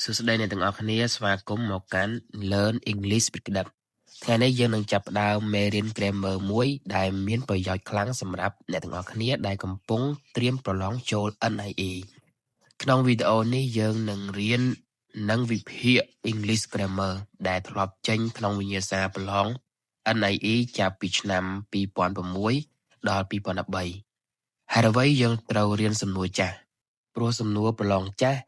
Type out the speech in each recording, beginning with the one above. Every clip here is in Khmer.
សួស្តីអ្នកទាំងអស់គ្នាស្វាគមន៍មកកាន់ Learn English with ក្តិបថ្ងៃនេះយើងនឹងចាប់ផ្ដើមមេរៀន Grammar មួយដែលមានប្រយោជន៍ខ្លាំងសម្រាប់អ្នកទាំងអស់គ្នាដែលកំពុងត្រៀមប្រឡងចូល NIE ក្នុងវីដេអូនេះយើងនឹងរៀននិងវិភាគ English Grammar ដែលធ្លាប់ចេញក្នុងវិញ្ញាសាប្រឡង NIE ចាប់ពីឆ្នាំ2006ដល់2013ហេតុអ្វីយើងត្រូវរៀនសំណួរចាស់ព្រោះសំណួរប្រឡងចាស់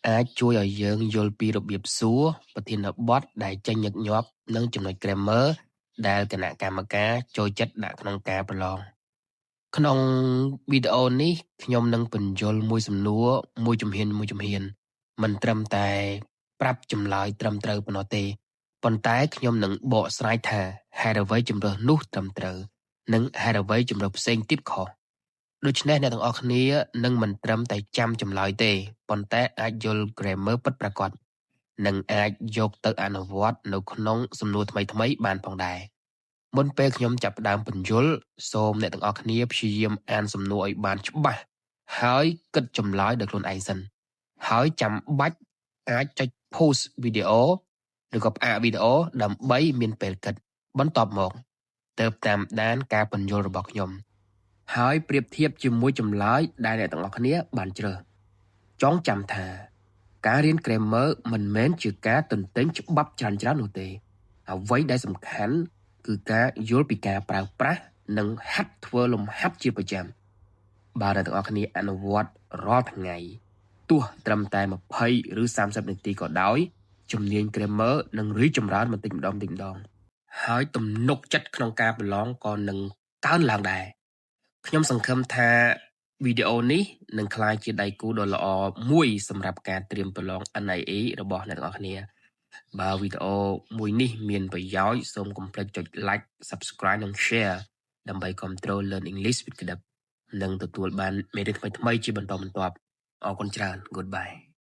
អាចជួយឲ្យយើងយល់ពីរបៀបសួរប្រធានបទដែលចេញញឹកញាប់និងចំណុច Grammar ដែលគណៈកម្មការចូលចិត្តដាក់ក្នុងការប្រឡងក្នុងវីដេអូនេះខ្ញុំនឹងពន្យល់មួយសំណួរមួយជំហានមួយជំហានមិនត្រឹមតែប្រាប់ចម្លើយត្រឹមត្រូវប៉ុណ្ណោះទេប៉ុន្តែខ្ញុំនឹងបកស្រាយថាហេតុអ្វីជម្រើសនោះត្រឹមត្រូវនិងហេតុអ្វីជម្រើសផ្សេងទៀតខុសដូច្នេះអ្នកទាំងអស់គ្នានឹងមិនត្រឹមតែចាំចម្លើយទេប៉ុន្តែអាចយល់ grammar ពិតប្រាកដនិងអាចយកទៅអនុវត្តនៅក្នុងសំណួរថ្មីៗបានផងដែរមុនពេលខ្ញុំចាប់ផ្ដើមពន្យល់សូមអ្នកទាំងអស់គ្នាព្យាយាមអានសំណួរឲ្យបានច្បាស់ហើយគិតចម្លើយដោយខ្លួនឯងសិនហើយចាំបាច់អាចចុច pause វីដេអូឬក៏ផ្អាកវីដេអូដើម្បីមានពេលគិតបន្ទាប់មកទើបតាមដានការពន្យល់របស់ខ្ញុំហើយប្រៀបធៀបជាមួយចម្លើយដែលអ្នកទាំងអស់គ្នាបានជ្រើសចងចាំថាការរៀន Grammar មិនមែនជាការទន្ទិញច្បាប់ច្រើនៗនោះទេអ្វីដែលសំខាន់គឺការយល់ពីការប្រើប្រាស់និងហាត់ធ្វើលំហាត់ជាប្រចាំបើអ្នកទាំងអស់គ្នាអនុវត្តរាល់ថ្ងៃទោះត្រឹមតែ20ឬ30នាទីក៏ដោយជំនាញ Grammar នឹងរីកចម្រើនបន្តិចម្ដងបន្តិចម្ដងហើយទំនុកចិត្តក្នុងការប្រឡងក៏នឹងកើនឡើងដែរខ្ញុំសង្ឃឹមថាវីដេអូនេះនឹងក្លាយជាដៃគូដ៏ល្អមួយសម្រាប់ការត្រៀមប្រឡង NIE របស់អ្នកទាំងអស់គ្នាបើវីដេអូមួយនេះមានប្រយោជន៍សូមកុំភ្លេចចុច Like Subscribe និង Share ដើម្បីគាំទ្រ Learn English with ក្តិបនិងទទួលបានមេរៀនថ្មីៗជាបន្តបន្ទាប់អរគុណច្រើន Goodbye.